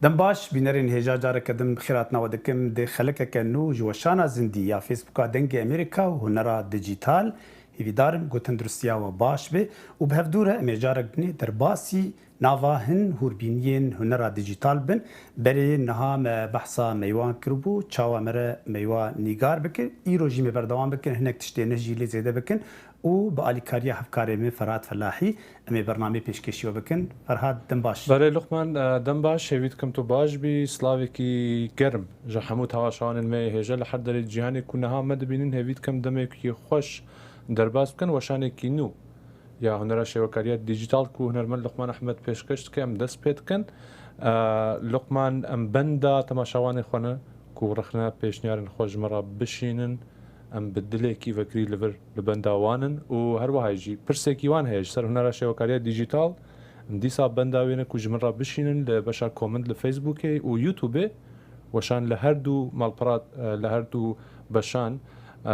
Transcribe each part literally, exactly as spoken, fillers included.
Dem baş, bînerên hêja careke din bi xêr hatina we dikim. Di xelekeke nû ji weşana zindî ya Facebooka Dengê Amerîka û hunera dîjîtal, hêvîdar im ku tenduristiya we baş be û bi hevdû re em ê carek dinê derbasî nava hin hûrbîniyên hunera dîjîtal bin. Berê niha me behsa meywan kiribû, çawa me re meywa nîgar bike. Îro jî me berdewam bikin, hinek tiştê neh jî lê zêde bikin û bi alîkariya hevkarê min Ferhat Felahî em ê bernameyê pêşkêşî we bikin. Ferhat, dem baş. Belê Luqman, e, dem baş, hêvî dikim tu baş bî. Slavekî germ ji hemû temaşevanên me yê hêja li her derê cîhanê ku niha me dibînin, hêvî dikim demekî xweş derbas bikin, weşanekî nû ya hunera şêwekariya dîjîtal ku hunermend Luqman Ehmed pêşkêş dike, em dest pê dikin. E, Luqman, em benda temaşevanê xwe ne ku rexne pêşniyarên xwe ji me re bişînin. Em bi dilekî vekirî li vir li benda wan in û her wiha jî pirsekî wan heye ji ser hunera şêwekariya dîjîtal. Em dîsa benda wê ne ku ji min re bişînin li beşa comment li Facebookê û YouTubeê. Weşan li her du malpera, e, li her du beşan, e,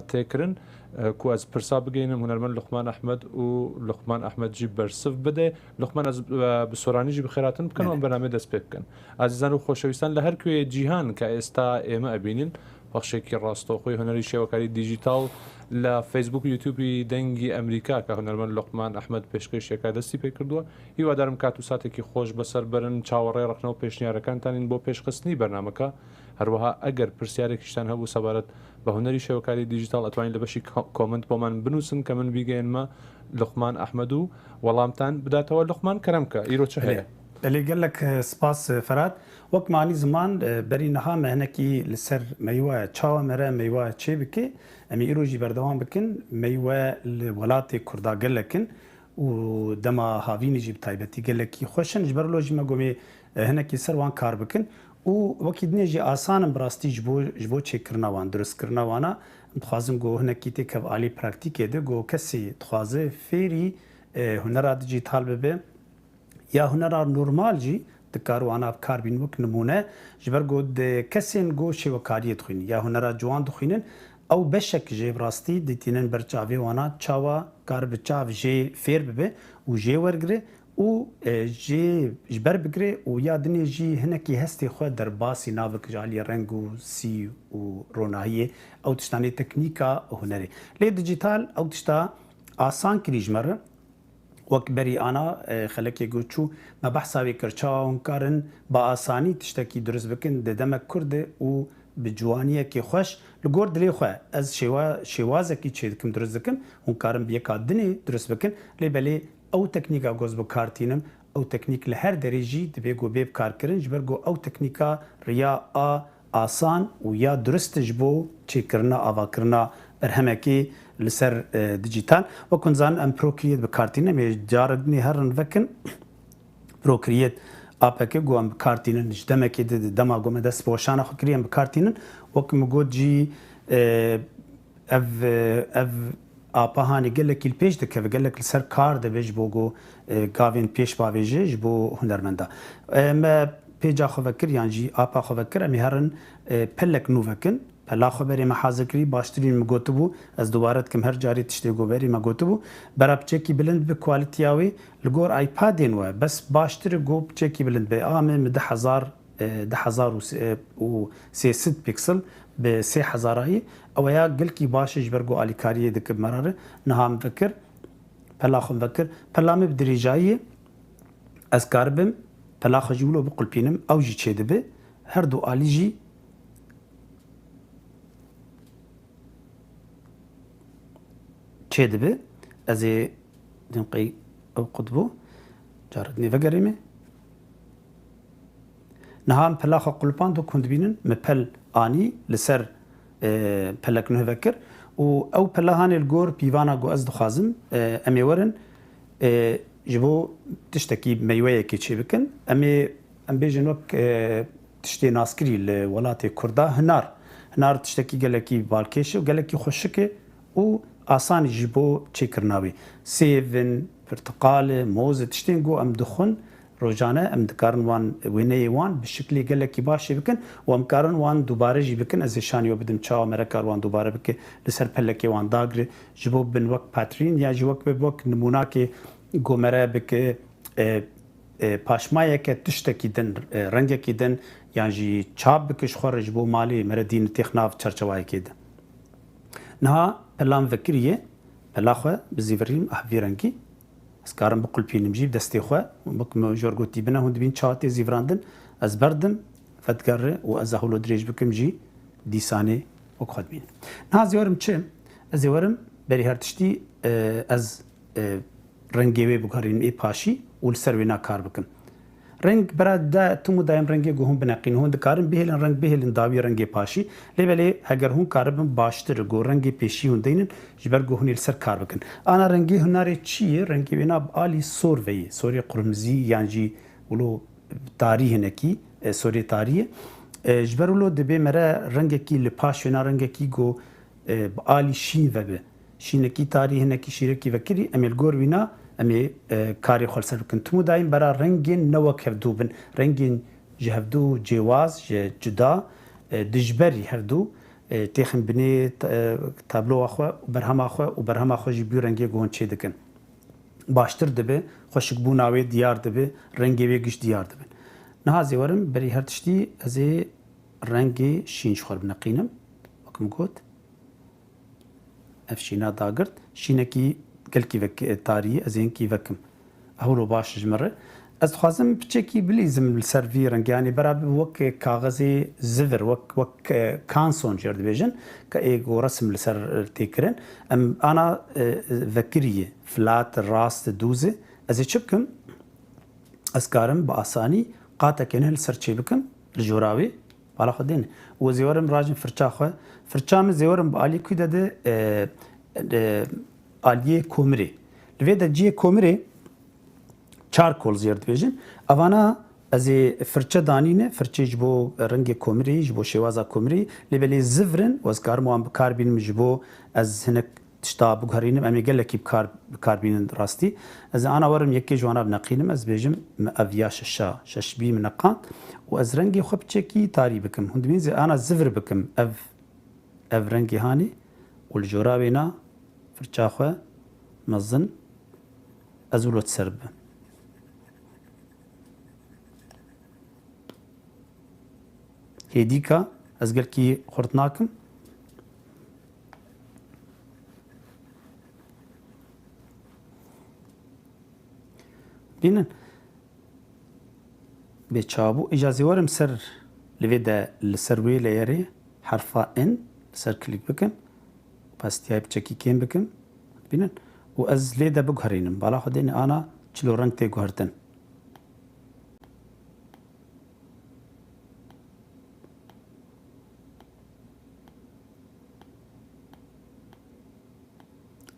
tê kirin, e, ku ez pirsa bigeynim hunermend Luqman Ehmed û Luqman Ehmed jî bersiv bide. Luqman, ez, e, bi soranî jî bi xêr hatin bikim, Belê. Em bernameyê dest pê bikin. Ezîzan û xoşewîstan li her kuyê cîhan ke êsta ê me ebînin, pexşekî rastoxûyê hunerî şêwekarî dîjîtal li Facebook û YouTubeî Dengî Emerîka ke hunermend Luqman Ehmed pêşkêşiyeke destî pê kirduwe. Hîwadar im kat û satekî xweş bi ser berin, çawerê rexne û pêşniyarekantan in bo pêşxistinî bernameka. Her wiha eger pirsiyarekî ji tan hebû sebaret bi hunerî şêwekarî dîjîtal, etwanî li beşî ko-, comment bo man binûsin ke min bîgeyin me Luqman Ehmed û welamtan bidatewe. Luqman, kerem ke, îro çi Belê. heye? Belê, gelek, e, spas, e, Ferhat. Wek me anî ziman, e, berî niha me hinekî li ser meywe çawa me re meywe çê bike. Em ê îro jî berdewam bikin. Meywe li welatê Kurda gelek in û dema havînê jî bi taybetî gelekî xweş in. Ji ber wilo jî me gomê, e, hinekî ser wan kar bikin. Û wekî dinê jî asan in bi rastî ji bo, ji bo çêkirina wan, durustkirina wana. Em dixwazin ku hinekî têkev alî praktîkê de, ku kesê dixwaze fêrî, e, hunera dîjîtal bibe, ya hunera normal jî dikar wana bi kar bîn. Wek nimûne, ji ber ku di kesên ku şêwekariyê dixwînin ya hunera ciwan dixwînin, ew beşek jê bi rastî ditînin ber çavê wana, çawa kar bi çav jê fêr bibe û jê wergire û, e, jê ji ber bigire û ya dinê jî hinekî hestê xwe derbasî navik ji aliyê reng û sî û ronahiyê, ew tiştanê teknîka hunerê. Lê dîjîtal ew tişta asan kirî ji me re. Wek berî ana, e, xelekê ku çû, me behsa wê kir, çawa hûn karin bi asanî tiştekî dirust bikin di demek kurt de û bi ciwaniyekê xweş li gor dilê xwe. Ez şêwa-, şêwazekî çêdikim, dirust dikim, hûn karin bi yeka dinê dirust bikin, lê belê ew teknîka ku ez bi kar tînim, ew teknîk li her derê jî divê ku bê bikarkirin, ji ber ku ew teknîka riya a asan û ya durist ji bo çêkirina, avakirina berhemekê li ser, e, dîjîtal. Wek hûn zanin, em Procreate bi kar tînin, em ê carek dinê herin vekin. Procreate apeke ku em bi kar tînin, ji demekê di, di dema ku me dest bi weşana xwe kiriye, em bi kar tînin. Wek min got jî, e, ev, e, ev apa hanê gelekî li pêş dikeve, gelek li ser kar dibe ji bo ku, e, gavên pêş bavêje ji bo hunermenda. E, me pêca xwe vekir yan jî apa xwe vekir, em ê herin, e, pelek nû vekin. Pela xwe berê me hazir kirî, baştirîn min gotibû, ez dubare dikim, her carî tiştê ku berê me gotibû, bera piçekî bilind bi, kwalîtiya wê li gor iPadên we bes baştir e ku piçekî bilind be. A me, min du hezar, e, du hezar û sê sed pîksel bi sê hezarayî, ew ya gelkî baş e, ji ber ku alîkariyê dike bi me re re. Niha min vekir, pela xwe min vekir, pela me bi dirêjayî ye, ez karibim pela xwe jî wilo biqulpînim, ew jî çêdibe. Her du alî jî çêdibe. Ez ê din qey ew qut bû. Carek nê vegerê me. Niha em pela xwe qulpand û hûn dibînin, me pel anî li ser, e, pelek nuh vekir û ew pela hanê li gor pîvana ku ez dixwazim, e, em ê werin, e, ji bo tiştekî meyweyekê çêbikin. Em ê, em bêjin wek, e, tiştê naskirî li welatê Kurda hinar. Hinar tiştekî gelekî balkêş e û gelekî xweşik e û asan e ji bo çêkirina wê. Sêv in, pirtiqal e, moz e, tiştên ku em dixwin, rojane em dikarin wan, wêneyê wan bi şiklê gelekî baş jî bikin û em karin wan dubare jî bikin. Ez ê şanî we bidim çawa me re kar wan dubare bike, li ser pelekê wan dagire, ji bo bin wek patrîn ya jî wek, wek nimûnakê ku me re bike, e, e, paşmayeke tiştekî din, e, rengekî din, yan jî çap bike ji xwe re ji bo malê mere dîn têx nav çerçewayekê de. Niha pelan vekiriye, pela xwe bi zîvirîm ah vî rengî. Ez karim biqulpînim jî bi destê xwe, wek min jor gotî bine, hûn dibîn çawa tê zîvirandin, ez berdim, vedigerre û ez a hûlo dirêj bikim jî dîsanê wek xwe dibînim. Niha ez ê werim çi? Ez ê werim berî her tiştî, e, ez, e, rengê wê biguherînim ê paşî û li ser wêna kar bikim. Reng bera de tim û dayim rengê ku hûn bineqînin. Hûn dikarin bihêlin reng bihêlin dawî rengê paşî. Lê belê heger hûn karibin baştir ku rengê pêşî hûn deynin, ji ber ku hûn ê li ser kar bikin. Ana rengê hunarê çi ye? Rengê wêna bi alî sor ve ye. Sorê qurmizî yan jî wilo tarî hinekî, e, sorê tarî ye. E, ji ber wilo dibê mere rengekî li paş wêna rengekî ku, e, bi alî şîn ve be. Şînekî tarî, hinekî şîrekî vekirî, em ê li gor wîna, em ê, e, karê xwe li ser bikin. Tim û dayîm bera rengên ne wek hevdû bin. Rengên ji hevdû cêwaz, ji cuda, e, dijberî hevdû, e, têxin binê, e, tabloya xwe, berhema xwe û berhema xwe jî bî rengê ku hûn çêdikin. Baştir dibe, xweşikbûna wê diyar dibe, rengê wê giş diyar dibe. Niha ez ê werim, berî her tiştî ez ê rengê şîn ji xwe re bineqînim. Wek min got, ev şîna dagirt. Şînekî gelkî vek-, tarî ye, ez ê hinkî vekim. Hewlo baş ji min re. Ez dixwazim piçekî bilîzim li ser vî rengê, yanî bera bibe wek kaxezê zivir, wek, wek, e, kanson jê re dibêjin, ke ê ku resim li ser tê kirin. Em ana, e, vekirî ye, flat, rast, dûz e. Ez ê çi bikim? Ez karim bi asanî qateke nuh li ser çêbikim, li jora wê, bala xwe dêne. Û ez ê werim rajim firça xwe. Firça min zê werim bi alî kû de de, e, e, aliyê komirê. Li vê de cihê komirê, charcoal jê re dibêjin. Evana ez ê firçe danîne, firçe ji bo rengê komirê, ji bo şêwaza komirê, lê belê zivr in û ez karim wan bi kar bînim ji bo ez hinek tişta biguherînim, em ê gelekî bi kar, bi kar bînin rastî. Ez ê ana werim yekê ji wana bineqînim, ez bêjim, min ev ya şeşa, şeş bî min neqand û ez rengê xwe piçekî tarî bikim. Hûn dibînin zê ana zivir bikim ev, ev rengê hanê û li jora wêna firça xwe mezin ez wilo ser bibim. Hêdîka ez gelkî xurt nakim. Bînin. Bê çabû. Îca zê werim ser li vê de li ser wê layerê herfa N li ser klîk bikim. Opasîteyê piçekî kêm bikim. Bînin. Û ez lê de biguherînim. Bala xwe dêne ana çilo reng tê guhertin.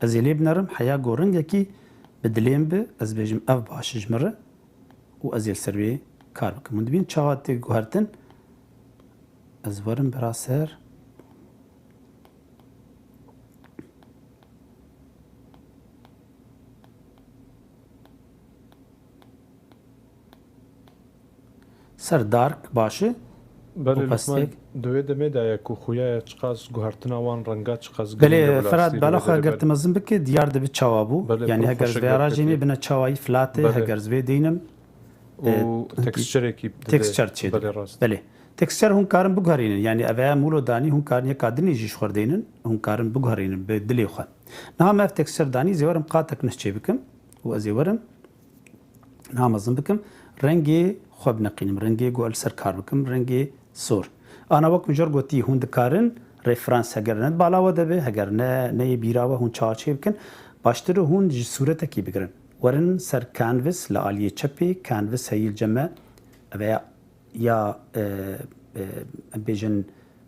Ez ê lê binerim, heya ku rengekî bi dilê min bi, ez bêjim ev baş e ji min re û ez ê li ser wê kar bikim. Hûn dibînin çawa tê guhertin, ez werim bira ser. Ser dark baş e. Belê, Lukman, di wê demê de ye ku xuya ye çiqas guhertina wan renga çiqas girîng e. Belê, Ferhat, bala xwe eger tu mezin bike, diyar dibe çawa bû. Belê, yanî heger ez vê arajê me bine çawayî flat e, heger ez vê deynim, û texturekî texture çê dibe. Belê, rast. Belê. Texture hûn karin biguherînin. Yanî ev em wilo danî, hûn karin yeka dinê jî ji xwe deynin, hûn karin biguherînin bi dilê xwe. Niha me ev texture danî, zê werim qatek nuh çê bikim û ez ê werim niha mezin bikim. Rengê xwe bineqînim. Rengê ku li ser kar bikim. Rengê sor. Ana wek min jor gotî, hûn dikarin referans heger ne bala we de be, heger ne, neyê bîra we, hûn çawa çê bikin. Baştir e hûn ji sûretekî bigirin. Werin ser canvas li aliyê çepê, canvas heyî li cem me. Ev ya ya, e, e, em bêjin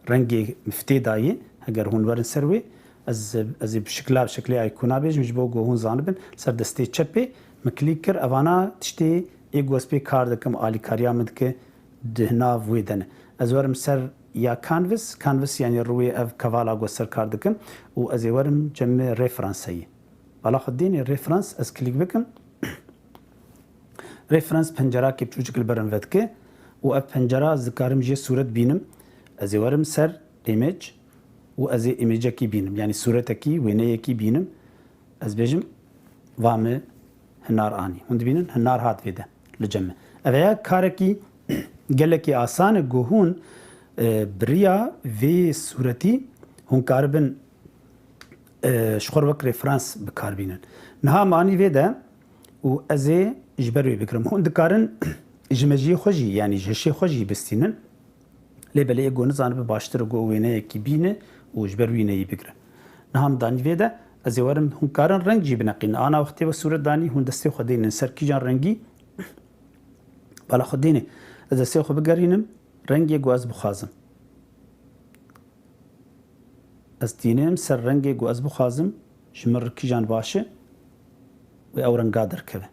rengê miftê dayî, heger hûn werin ser wê, ez, ez ê bi şikla, bi şiklê aykûna bêjim, ji bo ku hûn zanibin, li ser destê çepê min klîk kir, evana tiştê ê ku ez pê kar dikim, alîkariya min dike, di nav wê de ne. Ez werim ser ya canvas, canvas yanî rûyê ev kevala ku ez ser kar dikim û ez ê werim cem me referanseyî. Bala xwe dênê referans, ez klîk bikim. Referans pencerakê biçûçik li ber min vedike û ev pencera ez dikarim jê sûret bînim. Ez ê werim ser image û ez ê imagekî bînim. Yanî sûretekî, wêneyekî bînim. Ez bêjim, va me hinar anî. Hûn dibînin, hinar hat vê de. li cem min. Ev ya karekî gelekî asan e ku hûn, e, bi riya vê sûretî hûn karibin, e, ji xwe re wek referans bi kar bînin. Niha manî vê de û ez ê ji ber wê bigirim. Hûn dikarin ji mejiyê xwe jî, yanî ji hişê xwe jî bistînin. Lê belê ê ku nizanibe baştir e ku wêneyekî bîne û ji ber wîneyî bigire. Niha min danî vê de ez ê werim hûn karin reng jî bineqînin. Ana wextê we sûret danî hûn destê xwe deynin ser kîjan rengî. Bala xwe dêne ez destê xwe bigerînim rengê ku ez bixwazim. Ez tînim ser rengê ku ez bixwazim ji min re kîjan baş e, wê ew renga derkeve.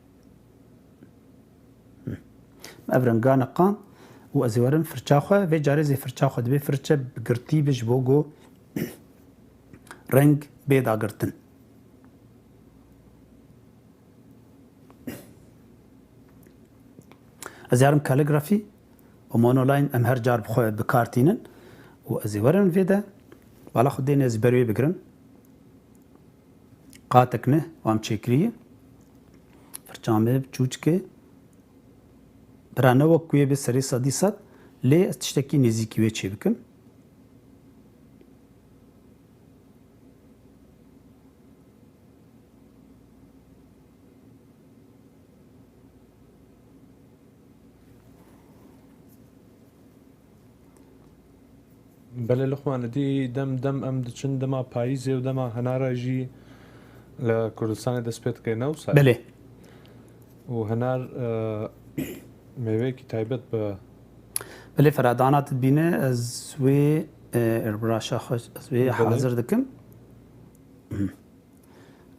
Ev renga neqan û ez ê werim firça xwe, vê carê zê firça xwe dibê firçe bi girtî be ji bo ku reng bê dagirtin. Ez yarim kaligrafî û monoline em her car bi xwe bi kar tînin û ez ê werim vê de bala xwe dêne ez ber wê bigirim. Qatek ne, wan çêkirî ye. Firça me çûçik e. Bira ne wek ku yê bi serê sedî sed, lê ez tiştekî nêzîkî wê çê bikim. Belê Luqman, dî dem dem em diçin dema payîzê û dema henara jî li Kurdistanê dest pê dike, ne wisa? Belê. Û henar, e, mêveyekî taybet bi. Belê, Ferhad, ana tu dibîne, ez wê, e, erbraşa xwe, ez wê Belê. hazir dikim.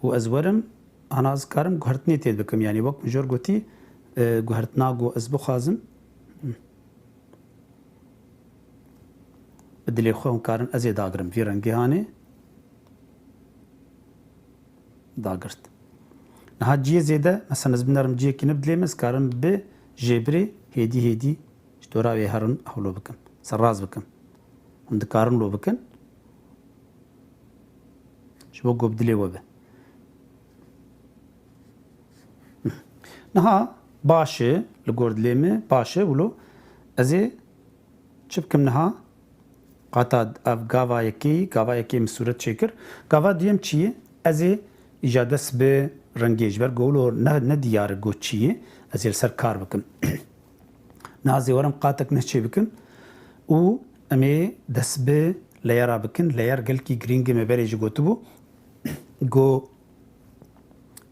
Û ez werim, ana ez karim guhertinê tê bikim. Yanî wek min jor gotî, e, guhertina ku ez bixwazim. Bi dilê xwe hûn karin ez ê dagirim. Vî rengê hanê dagirt. Niha cihê zêde, mesela ez binerim cihekî ne bi dilê min, ez karim bi jêbirê hêdî hêdî ji dora wê herin hewlo bikim. Serrast bikim. Hûn dikarin lo bikin. Ji bo ku bi dilê we be. Niha baş e, li gor dilê min baş e, wilo ez ê çi bikim niha? Qata ev gava yekê, gava yekê min sûret çêkir. Gava duyem çi ye? Ez ê îja dest bi rengê ji ber ku wilo ne, ne diyar e ku çi ye. Ez ê li ser kar bikim. Niha ez ê werim qatek neh çê bikim û em ê dest bi leyera bikin. Leyer gelkî girîng e, me berê jî gotibû. Ku,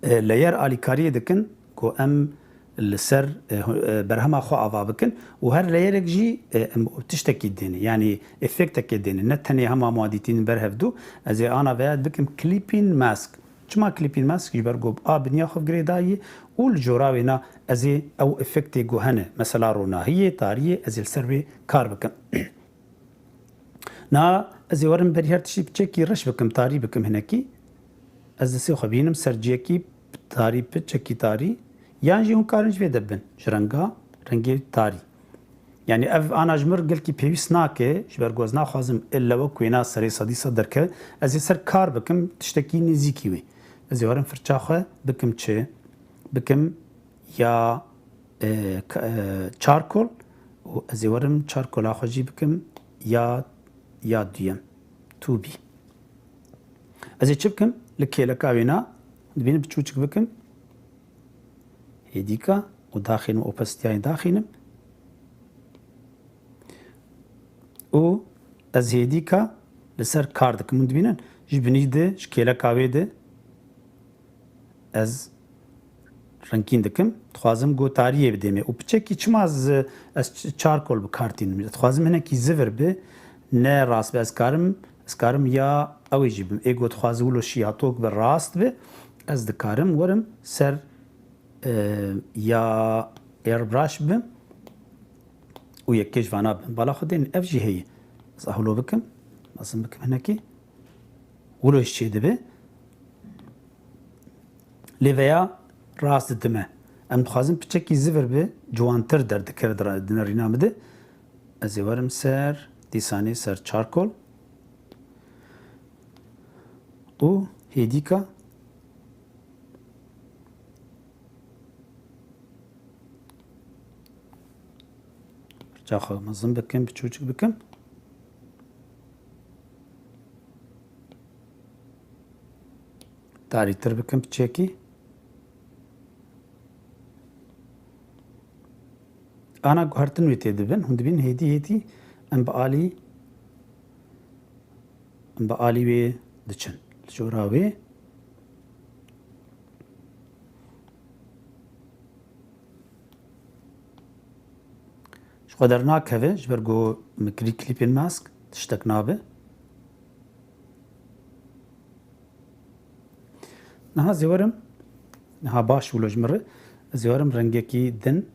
e, leyer alîkariyê dikin ku em li ser, e, hu-, e, berhema xwe ava bikin û her leyerek jî, e, em tiştekî dêne, yanî efektekê dêne. Ne tenê hema wan dîtînin ber hevdû. Ez ê ana veya bikim clipping mask. Çima clipping mask? Ji ber ku a biniya xwe girêdayî û li cora wêna ez ê ew efektê ku hene, mesela ronahiyê, tariyê, ez ê li ser wê kar bikim. Niha ez ê werim berî her tiştî piçekî reş bikim, tarî bikim hinekî. Ez destê xwe bînim ser ciyekî tarî, piçekî tarî. Yan jî hûn karin ji vê de bin, ji renga, rengê tarî. Yanî ev ana ji min gelkî pêwîst nake, ji ber ku ez naxwazim ille wek wêna serê sedî sed derkeve. Ez ê ser kar bikim, tiştekî nêzîkî wê. Ez ê werim firça xwe bikim çi? Bikim ya, e, k-, e, çarkol û ez ê werim çarkola xwe jî bikim ya, ya duyem, two B. Ez ê çi bikim? Li kêleka wêna dibînim, bi çûçik bikim. Hêdîka û daxînim, opasiteyê daxînim. Û ez hêdîka li ser kar dikim. Hûn dibînin, ji binî de, ji kêleka wê de ez rengîn dikim. Dixwazim ku tariyê bidême. Û piçekî çima ez, ez ç-, çarkol bi kar tînim? Dixwazim hinekî zivir bi, ne rast bi. Ez karim, ez karim ya ew ê jî bim. Ê ku dixwaze wilo şiyatok bi, rast bi, ez dikarim werim ser, e, ya airbrush bim û yekê ji vana bim. Bala xwe dên ev jî heye. Ez ahlo bikim. Mezin bikim hinekî. Wilo jî çêdibe. Lê veya rast didime. Em dixwazin piçekî zivir bi, ciwantir derdikeve di ra-, di nerîna min de. Ez ê werim ser, dîsanê ser çarkol. Û hêdîka. Çaxa mezin bikim, biçûçik bikim. Tarîtir bikim piçekî. Ana guhertin wê tê dibin. Hûn dibîn hêdî hêdî em bi alî, em bi alî wê diçin. Li jora wê. Ji xwe dernakeve, ji ber ku min kirî klîpên me esk, tiştek nabe. Niha zê werim, niha baş wilo ji min re, ez zê werim rengekî din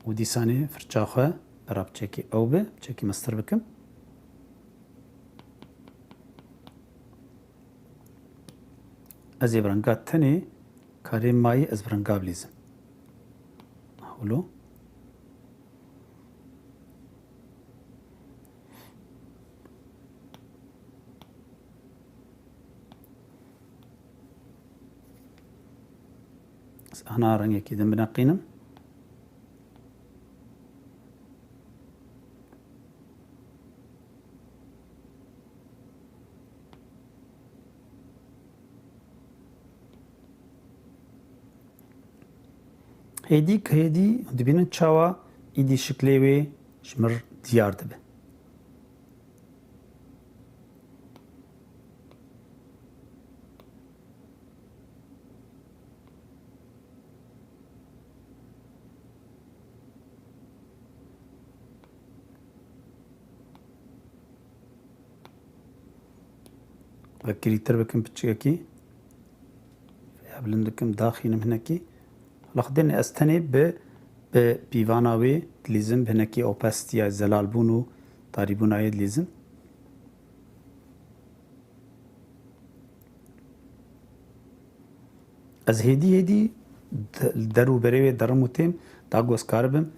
û dîsanê firça xwe bera piçekî ew be, piçekî mestir bikim. Ez ê bi renga tenê karê mayî ez bi renga bilîzim. Hewlo. Ez ana rengekî din bineqînim. Hêdî, hêdî dibînin çawa îdî şiklê wê ji mir diyar dibe. Vekirîtir bikim piçikekî. Ya bilind dikim, daxînim hinekî. Laqdên ez tenê bi, bi pîvana wê dilîzim, bi hinekî opacityayê, zelalbûn û tarîbûnayê dilîzim. Ez hêdî hêdî de-, li der û berê wê derim û têm, da ku ez karibim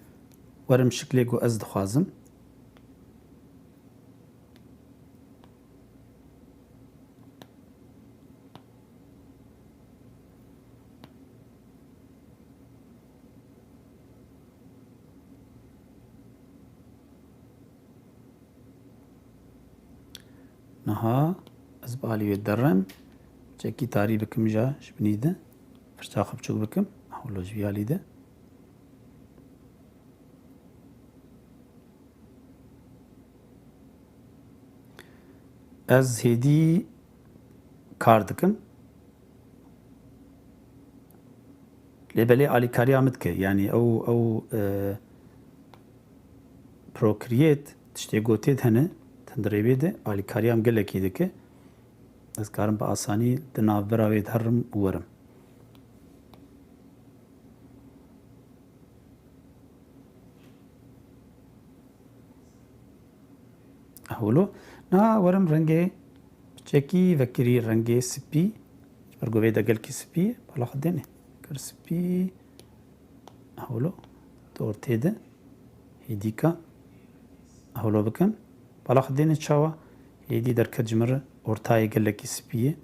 werim şiklê ku ez dixwazim. Niha ez bi alî wê derim, çekî tarî bikim ja ji binî de. Firça xwe biçûk bikim. Hewlo ji vî alî de. Ez hêdî kar dikim. Lê belê alîkariya min dike. Yanî ew, ew, e, Procreate tiştê gotê de hene, tendirê wê de alîkariya min gelekî dike. Ez karim bi asanî di navbera wê de herim û werim. Hewlo. Niha werim rengê piçekî vekirî rengê spî. Ji ber ku vê de gelkî spî ye. Bala xwe dênê. Kir spî. Hewlo. Di ortê de. Hêdîka. Hewlo bikim. Bala xwe dênê çawa. Hêdî derket ji min re. Ortayê gelekî spî ye.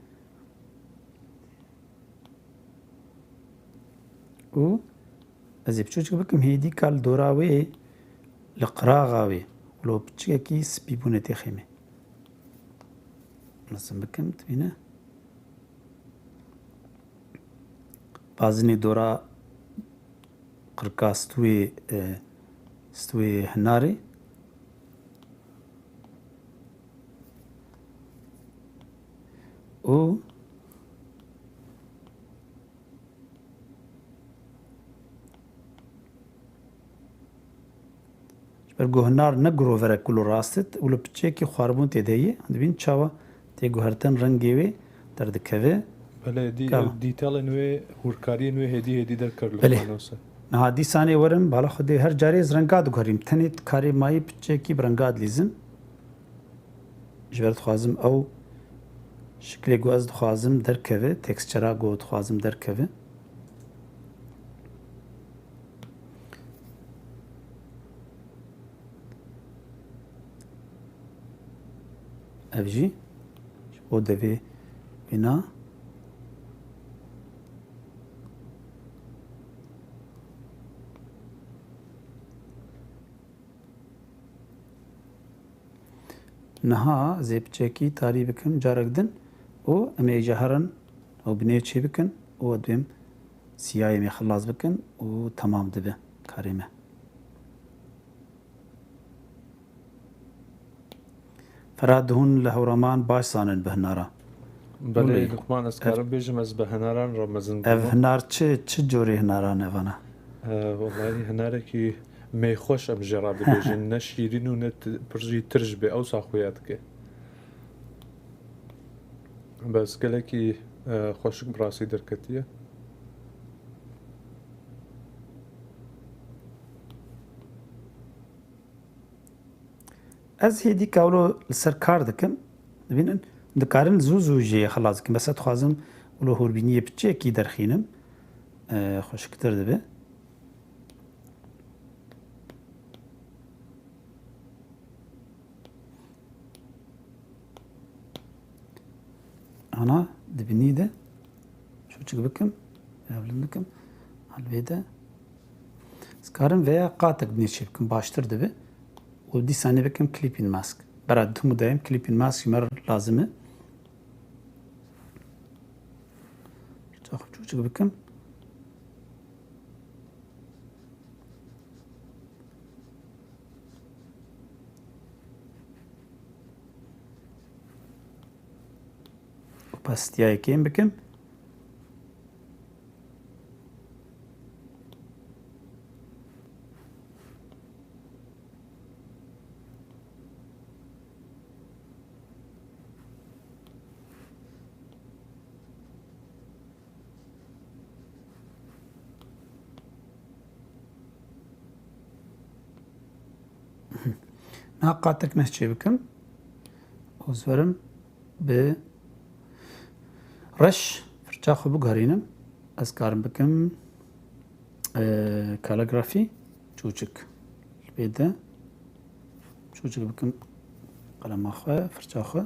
Û ez ê piçûçik bikim hêdîka li dora wê, li qiraxa wê, wilo piçikekî spîbûnê tê xêmê. Mezin bikim, dibîne. Bazinê dora qirka stûyê, e, stûyê hinarê. Û ji ber ku hinar ne giroverek wilo rast e, wilo piçekî xwaribûn tê de ye, dibîn çawa tê guhertin rengê wê derdikeve. Belê, dî-, Tamam. Dîtelên wê, hûrkariyên wê hêdî hêdî derker li Belê. Panosa. Niha dîsanê werim, bala Xwedê her carê ez renga diguherîm. Tenê karê mayî piçekî bi renga dilîzim. Ji ber dixwazim ew şiklê ku ez dixwazim derkeve, tekstçera ku dixwazim derkeve. Ev jî ji bo devê wêna. Niha ez ê piçekî tarî bikim carek din û em ê îca herin û binê çê bikin û ez dibêm siyayê me xilas bikin û temam dibe karê me. Ferhat, hûn li Hewraman baş zanin bi hinara. Belê, Wele. Luqman, ez karim bêjim, ez bi hinaran re mezin bûme. Ev hinar çi, çi corê hinaran e vana? E, wellahî hinarekî mêxweş em jê re dibêjin. Ne şîrîn û ne ti-, pir jî tirş bê, ewsa xuya dike. Bes gelekî, e, xweşik bi rastî derketiye. Ez hêdî ka wilo li ser kar dikim. Dibînin, dikarin zû zû jê xilas dikim. Bes ez dixwazim wilo hûrbîniyê piçekî derxînim. E, xweşiktir dibe. Ana dibinî de çûçik bikim, ya bilind bikim. Alvê de ez karim veya qatek binê çê bikim, baştir dibe. Û dîsanê bikim clipping mask. Bera dihmû dayim clipping mask ji me re lazim e. Çax çûçik bikim. Opasitiyayê kêm bikim. Niha qatek meh çê bikim. Ez werim bi reş firça xwe biguherînim. Ez karim bikim, e, kaligrafî çûçik. Li vê de çûçik bikim qelema xwe, firça xwe.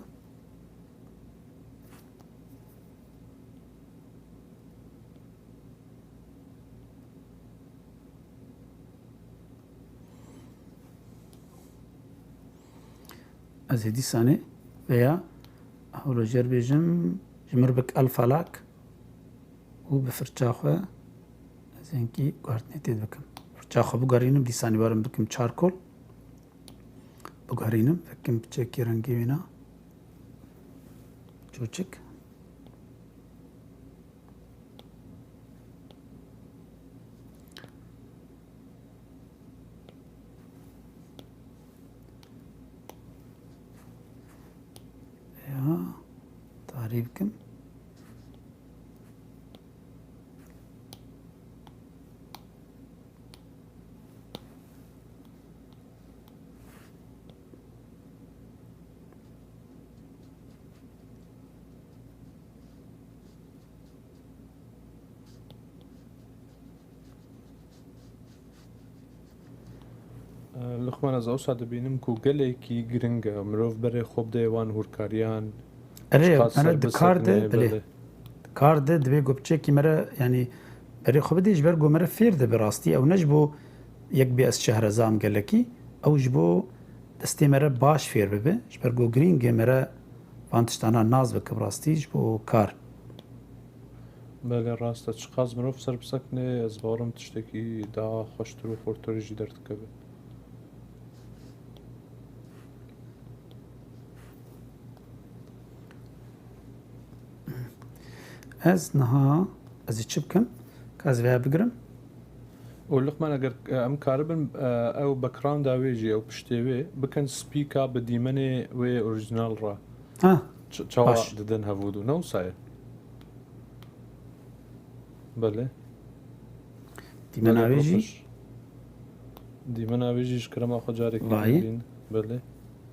Ez ê dîsanê veya hewlojêr bêjim, ji mir bik el falak û bi firça xwe ez hinkî guhertinê tê dibikim. Firça xwe biguherînim, dîsanê werim bikim çarkol. Biguherînim, vekim piçekî rengê wîna çûçik. Ya, tarî bikim. Luqman, ez ewsa dibînim ku gelekî giring e mirov berê xwe bide wan hûrkariyan. Erê, çiqas me re ser di kar de, bisekine, belê. Belê. Di kar de divê ku piçekî me re, yanî berê xwe bidê, ji ber ku me re fêr dibe rastî. Ew ne ji bo yek bê ez şehrezam gelekî, ew ji bo destê me re baş fêr bibe. Ji ber ku giring e me re van tiştana nas bike bi rastî ji bo kar. Belê rast e. Çiqas mirov ser bisekine, ez bawerim tiştekî daha xweştir û xurtir jî derdikeve. Ez niha, ez ê çi bikim? Ka ez vêya bigirim. Û Luqman, eger, e, em karibin, e, ew backgrounda wê jî, ew piştê wê, bikin spî ka bi dîmenê wê orîjinal re. Ha, ç-, çawa baş. Didin hevûdû. Ne wisa ye? Belê. Dîmena wê jî? Belê, pir xweş. Dîmena wê jî ji kerema xwe carekê Vayî. Bibîn. Belê.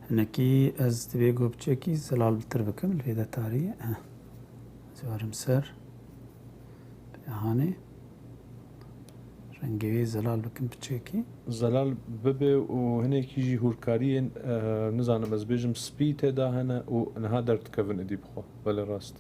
Hinekî ez divê ku piçekî zelal bitir bikim, li vê de tarî ye. Eh. Ez ê werim ser. Hanê. Rengê wê zelal bikim piçekî. Zelal bibe û hinekî jî hûrkariyên, eh, nizanim ez bêjim spî tê de hene û niha derdikevin êdî bi xwe. Belê rast.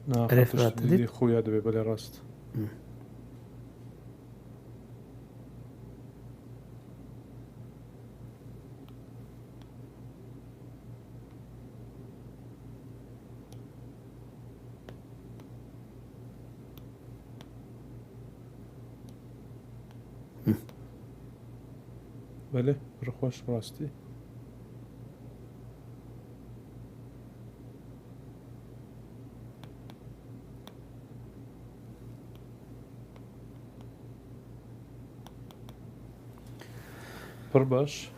Na, Erê xwe tişt Firat dî, dît. Xuya dibe, belê rast. Hı. Belê, pir xweş rastî. Pir baş.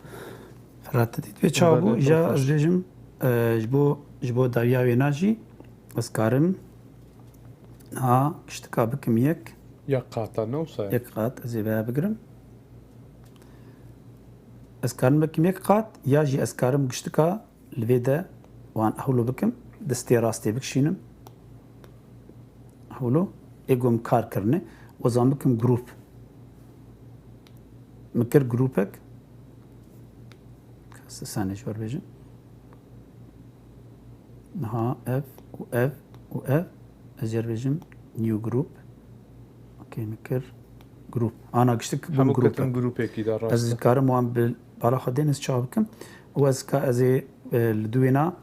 Firat, dît wê çawa bû? Belê, pir xweş. Îja ez bêjim, e, ji bo, ji bo dawiya wêna jî ez karim ha giştika bikim yek. Yek qata ne wisa ye? Yek qat, ez ê veya bigirim. Ez karim bikim yek qat, ya jî ez karim giştika li vê de wan hewlo bikim, destê rastê bikişînim. Hewlo, ê ku min kar kirine, wezan bikim grûp. Min kir grûpek. Sanê ji we re bêjim. Niha ev û ev û ev. Ez jê re bêjim new group. Okey, min kir group. Ana giştik bû. Hemû grûpek. Ketin grûpekî de, rast e. Ez dikarim wan bi bala xwe dêne ez çawa bikim. Û ez ka ez ê, e, li dû wêna,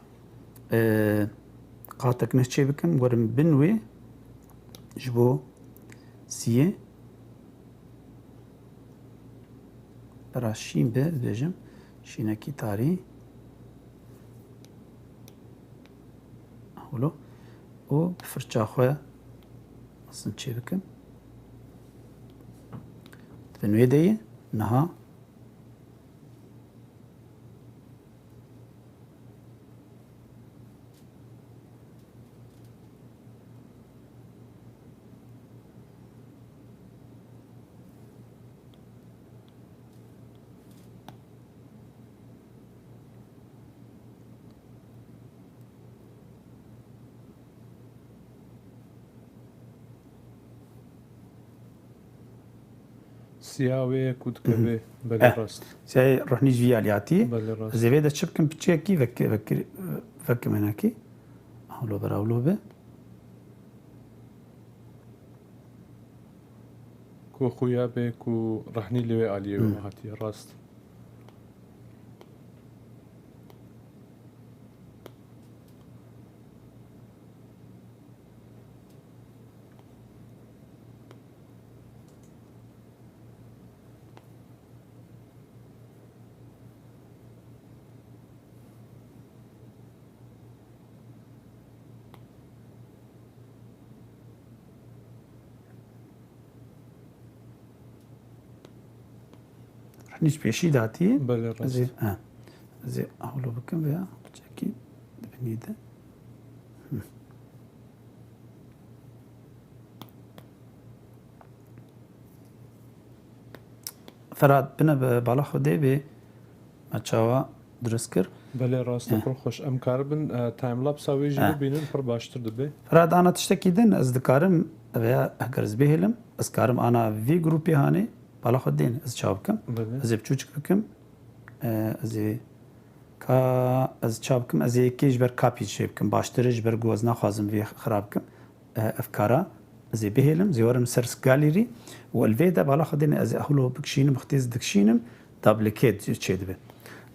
e, qatek neh çê bikim, werim bin wê ji bo siyê. Bira şîn be, dibêjim. Şînekî tarî. Hewlo. Û bi firça xwe ez ê çê bikim. Di bin wê de ye. Niha Siya wê ye ku dikeve. Belê, rast. Siyayê ruhnî ji vî alî hatî. Belê, rast. Ez ê vê de çi bikim, piçekî vek-, vek-, vekim hinekî. Hewlo ber hewlo be. Ku xuya be ku ruhnî li wê aliyê wê hatiye, rast. Ruhnî ji pêşî datî. Belê, rast. Ez ê, ha. Ez ê hewlo bikim veya piçekî di binî de. Hı. Firat, bine bi bala xwe dê bê me çawa dirust kir. Belê, rast e, pir xweş. Em karibin, e, timelapsa wê jî bibînin, pir baştir dibe. Firat, ana tiştekî din ez dikarim, veya heger ez bihêlim, ez karim ana vî grûpê hanê, bala xwe dên, ez çawa bikim? Belê. Ez ê biçûçik bikim. E, ez ê ka, ez çawa bikim? Ez ê yekê ji ber kapî çê bikim. Baştir e, ji ber ku ez naxwazim vê xira bikim. E, ev kara ez ê bihêlim, ez ê werim ser galerî û li vê de bala xwe dêne ez ê hewlo bikişînim, wextê ez dikişînim, duplicate çêdibe.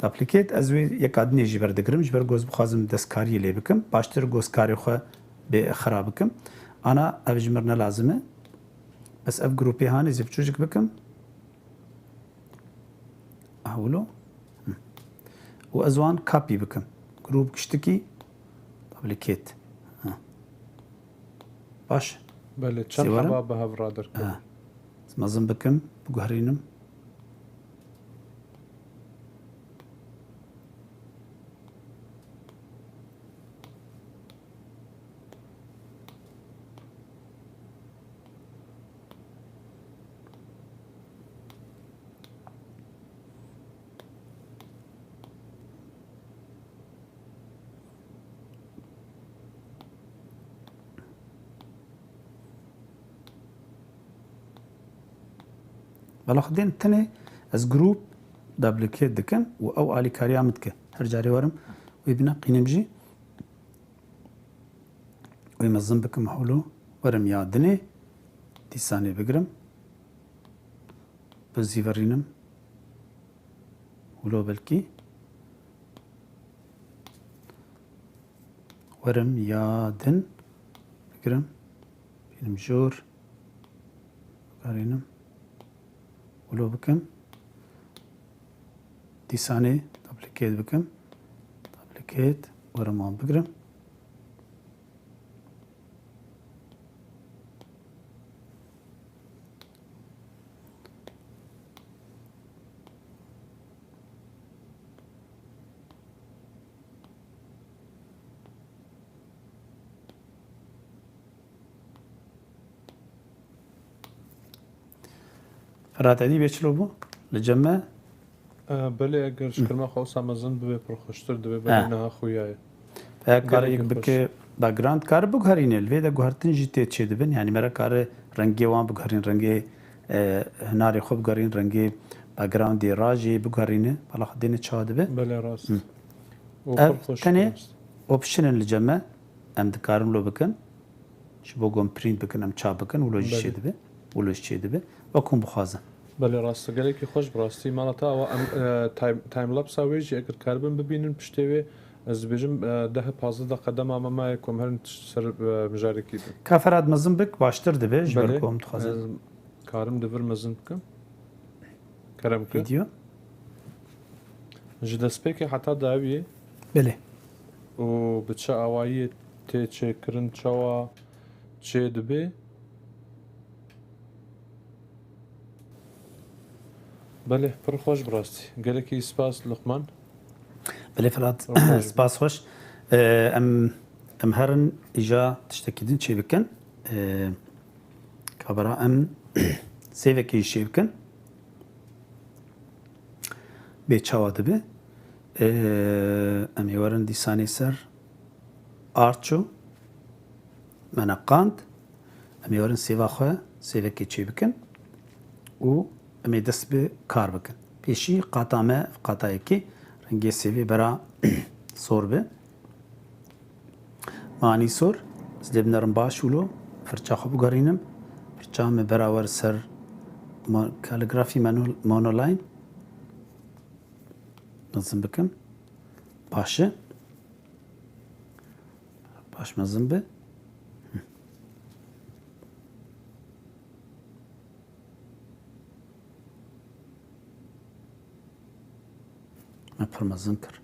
Duplicate ez wê yeka dinê jî berdigirim, ji ber ku ez bixwazim destkariyê lê bikim, baştir ku ez karê xwe bê xira bikim. Ana ev ji mir ne lazim e. Ez ev grûpê hanê ez ê biçûçik bikim. Hewlo. Hı. Û ez wan copy bikim. Grûp giştikî duplicate. Hı. Baş. Belê, çend heba bi hev re derkeve. Ha. Ez mezin bikim, biguherînim. Bela xwe dên tenê ez grûp duplicate dikim û ew alîkariya min dike. Her carê werim wê bineqînim jî. Wê mezin bikim holo. Werim ya dinê. Dîsanê bigirim. Bizîvirînim. Wilo belkî. Werim ya din bigirim. Bînim jor. Bikarînim. Wilo bikim. Dîsanê duplicate bikim. Duplicate. Werim wan bigirim. Firat Edî bê çilo bû? Li cem me? E, belê, eger ji kirma xwe wisa mezin bibe, pir xweştir dibe. Belê, niha xuya ye. Eger karê yek bike background, kare biguherîne. Li vê de guhertin jî tê çêdibin. Yanî mere kare rengê wan biguherîn, rengê, e, hinarê xwe biguherîn, rengê backgroundê rajê biguherîne. Bala xwe dêne çawa dibe? Belê, rast. Hı. Û ev pir xweş tenê rast. Option in li cem me. Em dikarin lo bikin. Ji bo ku em print bikin, em çap bikin, wilo jî çêdibe. Wilo jî çêdibe. Wek hûn bixwazin. Belê, rast e. Gelekî xweş bi rastî. Mala te awa em, e, time, timelapse-a wê jî eger karibin bibînin piştê wê, ez dibêjim, e, deh pazdeh deqe dema me maye ku em herin ser, e, mijarekî bin. Ka Ferhat mezin bik, baştir dibe, ji ber ku em dixwazin. Belê. Ez karim di vir mezin bikim. Kerem ke. Video. Ji destpêkê heta dawiyê. Belê. Û bi çi awayî tê çêkirin, çawa çê dibe? Belê, pir xweş bi rastî. Gelekî spas Luqman. Belê Firat, spas xweş. Ee, em, em herin îja tiştekî din çê bikin. Ee, Kabira em sêvekê jî çê bikin. Bê çawa dibe? Ee, em ê werin dîsanê ser arço, me neqand. Em ê werin sêva xwe, sêvekê çê bikin û em ê dest bi kar bikin. Pêşî qata me, qata yekê rengê sêvê bera sor be. Me anî sor, ez lê binerim baş wilo, firça xwe bigerînim. Firça me berawer ser mo-, Calligraphy mono-, monoline. Mezin bikim. Baş e. Baş mezin be. Me pir mezin kir.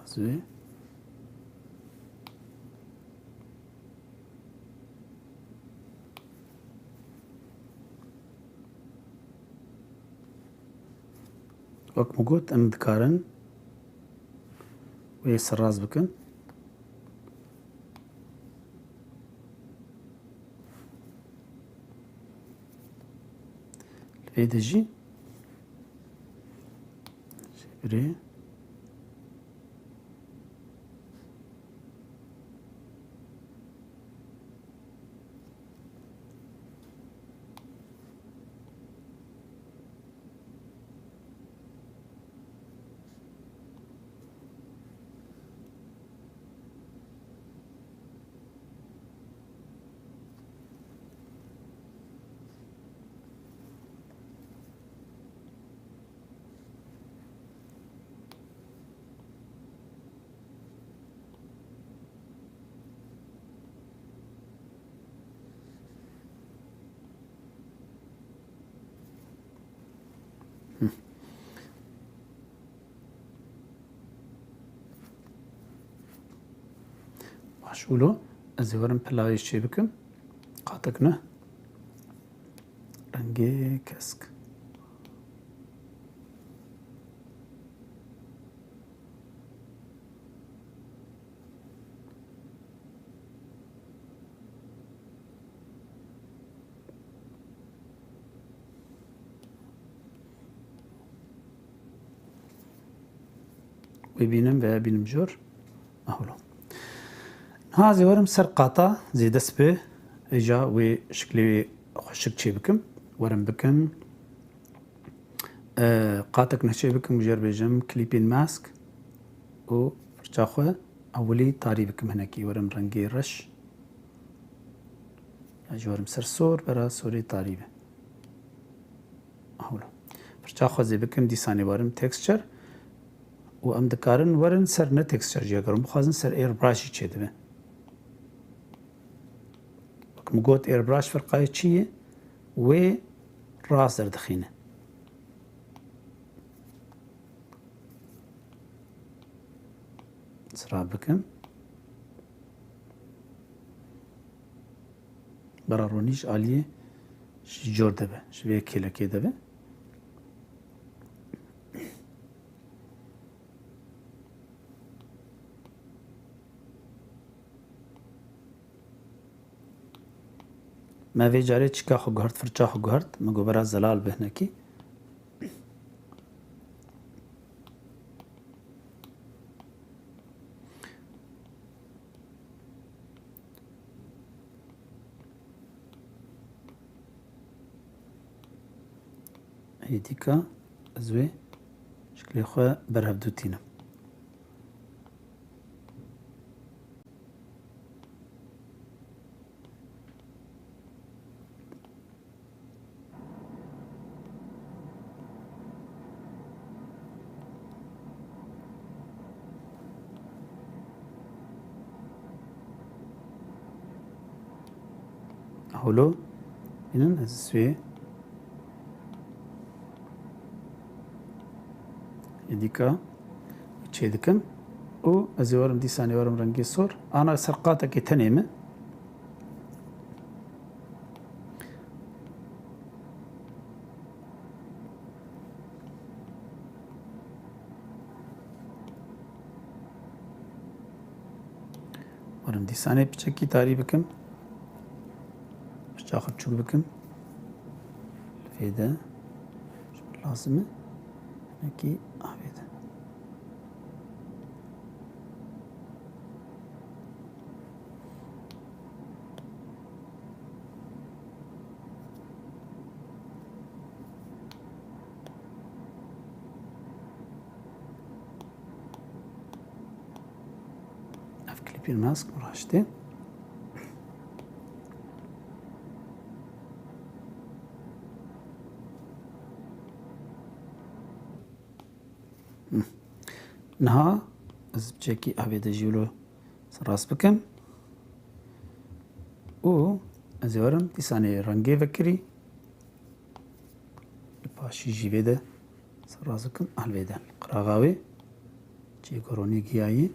Ez ê Wek min got, em dikarin wê serrast bikin. Li vê de jî jêbirê. Baş, wilo ez ê werim pilayê çê bikim. Qatik ne? Rengê kesk. Wê bînim veya bînim jor. Aholo. Ha, zê werim ser qata zê dest bi, îja wê şiklê wê xweşik çê bikim. Werim bikim. E, qatek ne çê bikim, jêr bêjim, clipping mask û firça xwe ewilî tarî bikim hinekî. Werim rengê reş. Ya jî werim ser sor, bera sorê tarî be. Hewlo. Firça xwe zê bikim, dîsanê werim texture. Û em dikarin werin ser ne texture jî, eger hûn bixwazin ser airbrush jî çêdibe. Wek min got airbrush firqayê çi ye? Wê rast derdixîne. Sira bikim. Bera ronî ji aliyê ji cor de be, ji vê kêlekê de be. Me vê carê çika xwe guhert, firça xwe guhert. Me got bera zelal be hinekî. Hêdîka ez wê şiklê xwe berhevdû tînim. Holo. Bînin ez swê. Êdîka çê dikim. Û ez ê werim dîsanê werim rengê sor. Ana ser qatekê tenê min. Werim dîsanê piçekî tarî bikim. Piça xwe biçûk bikim. Li vê de lazim e. Hinekî avê de. Ev klîpên me ez raştê. Niha ez piçekî avê de jî wilo rast bikim. Û ez ê werim dîsanê rengê vekirî. Li paşî jî vê de ser rast bikim, hel vê de. Qiraxa wê çê goronî giyayî.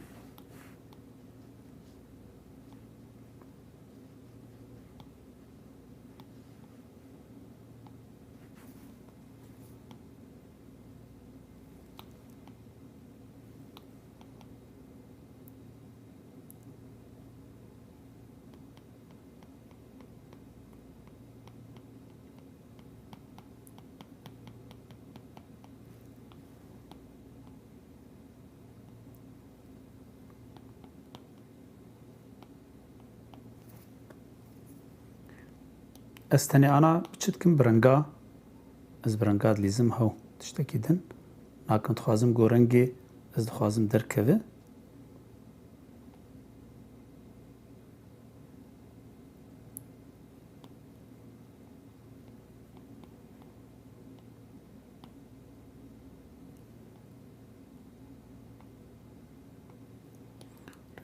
Ez tenê ana çi dikim bi renga, ez bi renga dilîzim hew tiştekî din. Nakim dixwazim ku rengê ez dixwazim derkeve.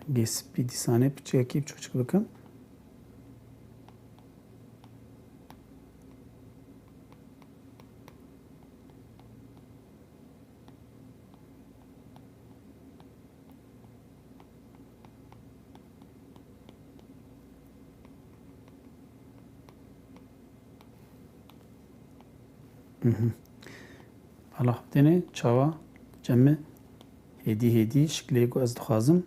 Rengê spî dîsanê piçekî çûçik bikim. Mhm. Hala tenê çawa cem me hêdî hêdî şiklê ku ez dixwazim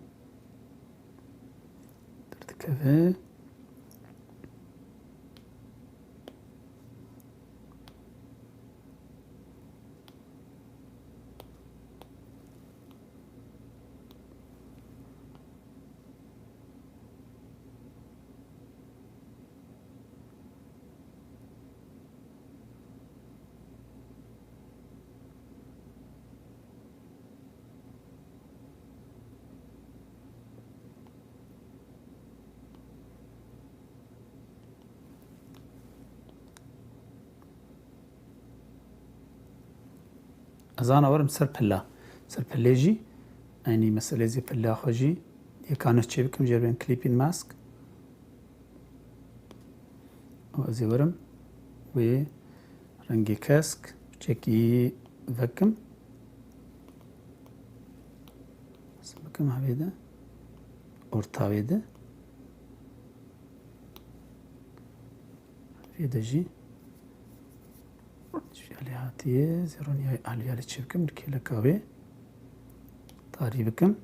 derdikeve. Ez ana werim ser pilla. Ser pillê jî, eynî meselê zî pilla xwe jî yekane çê bikim, jê bên clipping mask. Û ez ê werim wê rengê kesk çekî vekim. Ez bikim hevê de, orta wê de. Vê de jî ji alî hatiye zêronî alî alî çê bikim, li kêleka wê tarî bikim.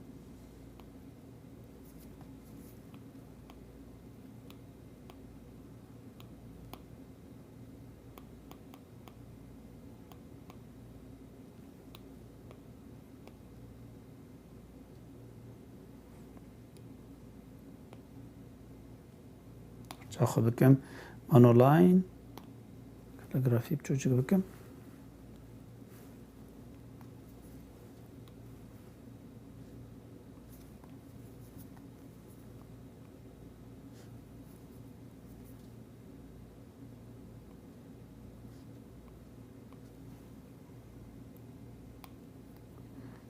Çaxwe bikim. Monoline. Kaligrafî biçûçik bikim.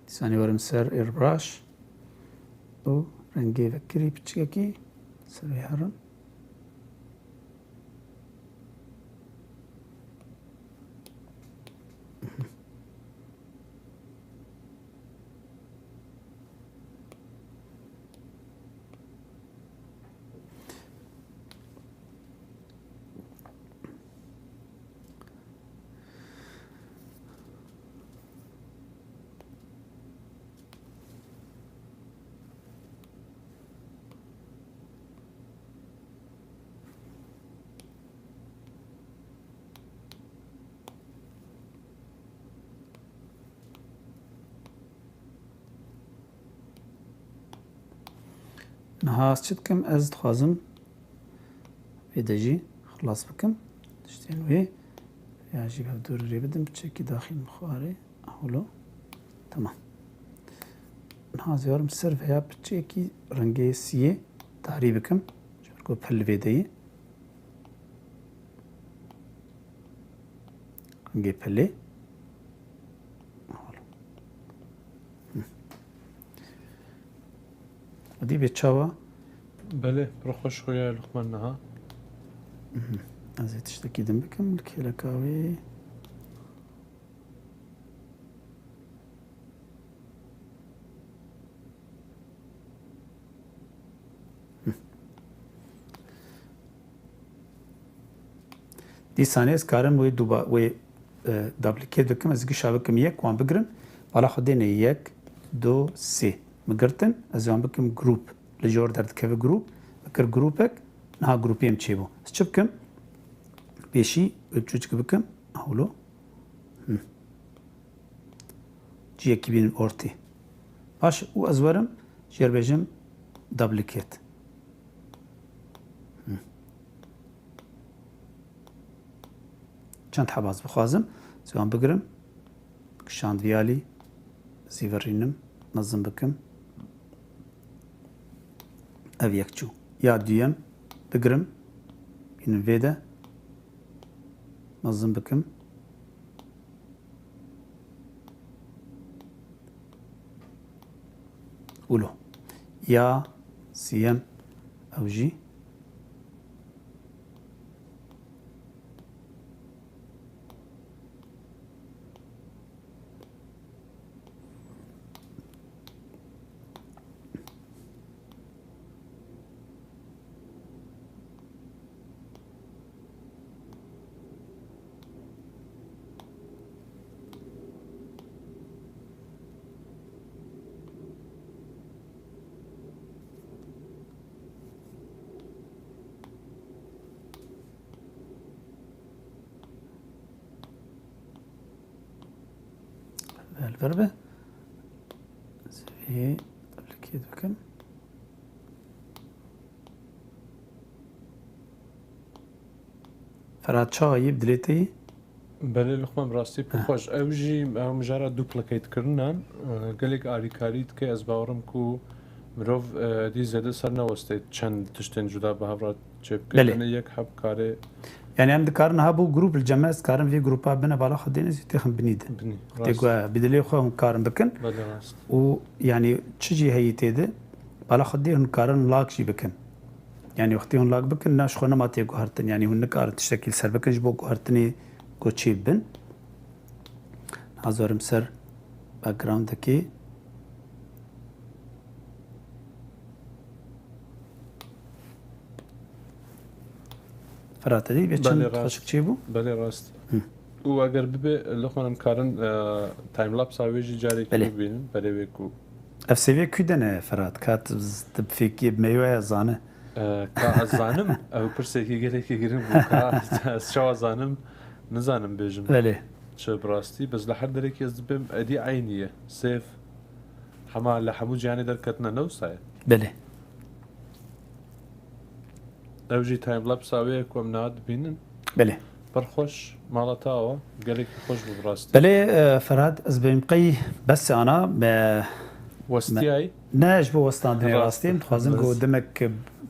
Dîsanî werim ser airbrush û rengê vekirî piçikekî ser wê herim. Niha ez çi dikim? Ez dixwazim vê de jî xilas bikim. Tiştên wê ya jî bi hevdûrî rê bidim, piçekî daxîn bi xwarê. Holo. Tamam. Niha ez ê werim ser vêya piçekî rengê siyê tarî bikim. Ji ber ku pil li vê de ye. Rengê pelê. Hı. Edî bê çawa? Belê, pir xweş xuya ye Luqman niha. Mhm. Ez ê tiştekî din bikim, li kêleka wê. Dîsanê ez karim wê duba-, wê, e, duplicate bikim, ez gişa bikim yek, wan bigirim. Bala xwe dêne yek, du, sê. Min girtin, ez wan bikim group. Li jor derdikeve group. Min kir groupek, niha groupê min çêbû. Ez çi bikim? Pêşî wê çûçik bikim. Hewlo. Hı. Ciyekî bînin ortê. Baş, û ez werim jê re bêjim duplicate. Hı. Çend heba ez bixwazim, ez wan bigirim, kişand vî alî, zîvirînim, mezin bikim. Ev yek çû. Ya duyem bigirim, bînin vê de, mezin bikim. Wilo. Ya siyem ew jî. Li vir be. Ez vê duplicate bikim. Ferhat, çawa yî bi dilê te yî? Belê Luqman, bi rastî pir xweş. Ew jî ew mijara duplicate kirinan, e, gelek alîkarî dike. Ez bawerim ku mirov, e, dî zêde ser neweste çend tiştên cuda bi hev re çêbike. Belê. Tenê yek heb karê. Yani em dikarin ha bû grûp li cem me, ez dikarin vê grûpa bine bala xwe dêne zî têxin binî de. Binî, Tê rast. ku bi dilê xwe hûn karin bikin. Belê, rast. Û yani çi jî heyî tê de, bala xwe dê hûn karin lak jî bikin. Yani wextê hûn lak bikin, ne ji xwe nema tê guhertin. Yani hûn nikarin tiştekî li ser bikin ji bo guhertinê ku çê bibin. Hazarim ser backgroundekê. Ferhat, te dî bê çend Belê, rast. xweşik çêbû? Belê, rast. Hı. Û eger bibe, Luqman, em karin, e, timelapsa wê jî carekî Belê. bibînin, berê wê ku Ev sêvê kû de ne, Ferhat? Ka tu z-, tu bi fêkê, bi meyweya zane. E, ka ez zanim, ew pirsekî gelekî giring bû. Ka ez çawa zanim, nizanim bêjim. Belê. Çi bi rastî, bes li her derekî ez dibêm, êdî eynî ye. Sêv, hema li hemû cîhanê derketine, ne wisa ye? Belê. Ew jî timelapsa wê ye ku em niha dibînin. Belê. Pir xweş, mala te awa, gelekî xweş bû bi rastî. Belê, e, Ferhat, ez bêm qey bes e ana, me, Westiyayî? me, ne, ji bo westandinê Rast. rastî, em dixwazin ku Rast. demek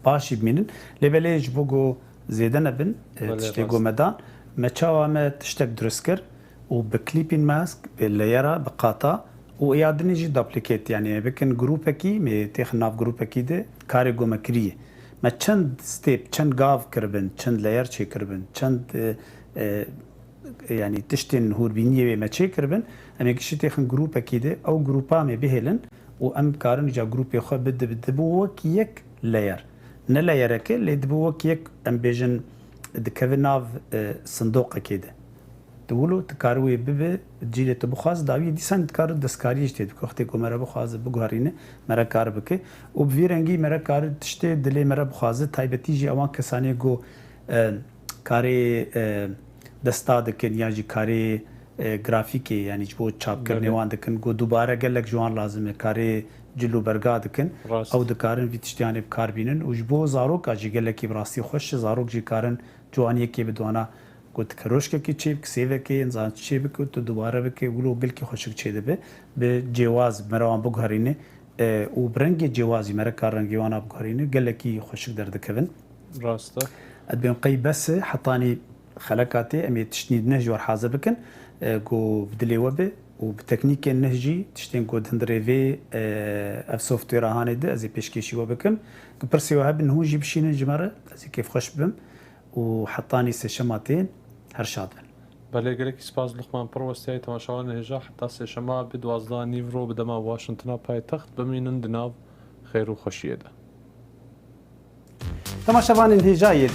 baş jî bimînin. Lê belê ji bo ku zêde nebin, e, Belê, tiştê rast. ku me dan, me çawa me tiştek durust kir û bi klîpîn me, bi leyera, bi qata û ya dinê jî duplicate, yani bikin grûpekî, me têxin nav grûpekî de karê ku me kiriye. Me çend step, çend gav kiribin, çend layer çêkiribin, çend, e, e, yani tiştên hûrbîniyê wê me çêkiribin, em ê giştî têxin grûpekî de, ew grûpa me bihêlin û em karin ca grûpê xwe bidi, bidi bo wek yek layer. Ne layereke, lê dibo wek yek, em bêjin, dikeve nav, e, sindoqekê de. Tu wilo, tu kari wê bibe, cîlê tu bixwaz, dawî dîsan dikare destkariyê jî tê dike. Wextê ku me re bixwaze, biguherîne, me re kar bike. Û bi vî rengî me re kare tiştê dilê me re bixwaze, taybetî jî ewan kesanê ku, e, karê, e, desta dikin ya jî karê, e, grafîkê, yanî ji bo çapkirinê Belê. wan dikin, ku dubare gelek ji wan lazim e, karê cil û berga dikin. Rast. Ew dikarin vî tiştiyanê bi kar bînin û ji bo zaroka jî gelekî bi rastî xweş e, zarok jî karin ciwaniyekê bi dwana ku tu keroşkekî çêbik, sêvekê, nizan çi çêbik û tu dubare bike, wilo gelkî xweşik çêdibe. Bi cêwaz me re wan biguherîne, e, û bi rengê cêwazî me re kar rengê wana biguherîne, gelekî xweşik derdikevin. Rast e. Ez dibêm qey bes e, hetanî xeleka tê, em ê tiştnî di neh ji war hazir bikin, e, ku bi dilê we be û bi teknîkên neh jî tiştên ku di hundirê vê, e, ev softwêra hanê de ez ê pêşkêşî we bikim. Ku pirsê we hebin, hûn jî bişînin ji me re, ez ê kêfxweş bibim. û hetanî sêşema tên her şad bin. Belê, gelekî spas Luqman, pir westiyayî. Temaşevanên hêja, heta sêşema bi duwazdeh nîv ro bi dema Washingtona paytext, bimînin di nav xêr û xweşiyê de. Temaşevanên hêja yê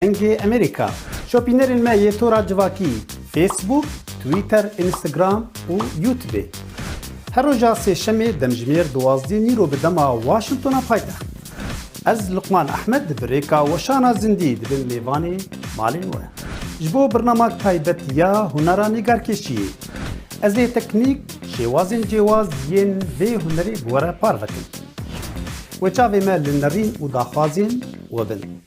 Dengê Amerîka, şopînerên me yê tora civakî, Facebook, Twitter, Instagram û YouTube. Her roja sêşemê demjimêr duwazdeh nîro bi dema Washingtona paytext. Ez Luqman Ehmed bi rêka weşana zindî dibim mêvanê malên we. Ji bo birnamak taybet ya hunera nîgarkêşiyê, ez ê teknîk, şêwazên cêwaz yên vê hunerê bi we re parve kim. Wê çavê me li nerîn û daxwazên we bin.